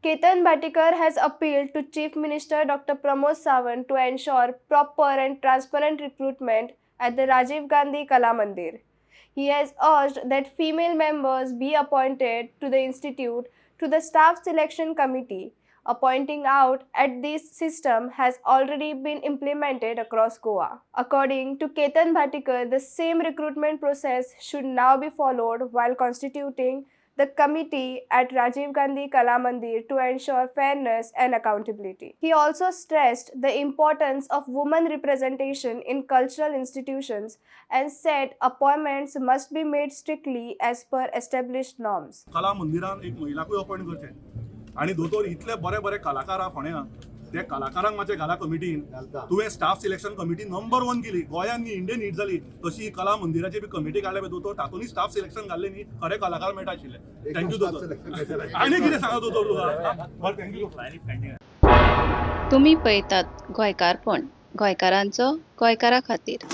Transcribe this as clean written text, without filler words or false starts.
Ketan Bhatikar has appealed to Chief Minister Dr. Pramod Sawant to ensure proper and transparent recruitment at the Rajiv Gandhi Kala Mandir. He has urged that female members be appointed to the institute to the staff selection committee, pointing out at this system has already been implemented across Goa. According to Ketan Bhatikar, the same recruitment process should now be followed while constituting the committee at Rajiv Gandhi Kala Mandir to ensure fairness and accountability. He also stressed the importance of women representation in cultural institutions and said appointments must be made strictly as per established norms. कला मंदिरान एक महिलाकूय appoint करचें आनी दोतोर, इतले बरे बरे कलाकार आहा फोंड्या, ते कलाकारांक मातशें घाला कमिटीन. तुवें staff selection committee number one केली गोंयान न्ही, इंडियन हिट जाली. तशी ही कला मंदिराची बी कमिटी काडल्या पळय दोतोर, तातूंतय स्टाफ सिलेक्शन घाल्ले न्ही, खरे कलाकार मेळटा आशिल्ले. Thank you दोतोर. आनी कितें सांगा दोतोर तुका? बरें, thank you. तुमी पळयतात गोंयकारपण, गोंयकारांचो गोंयकारा खातीर.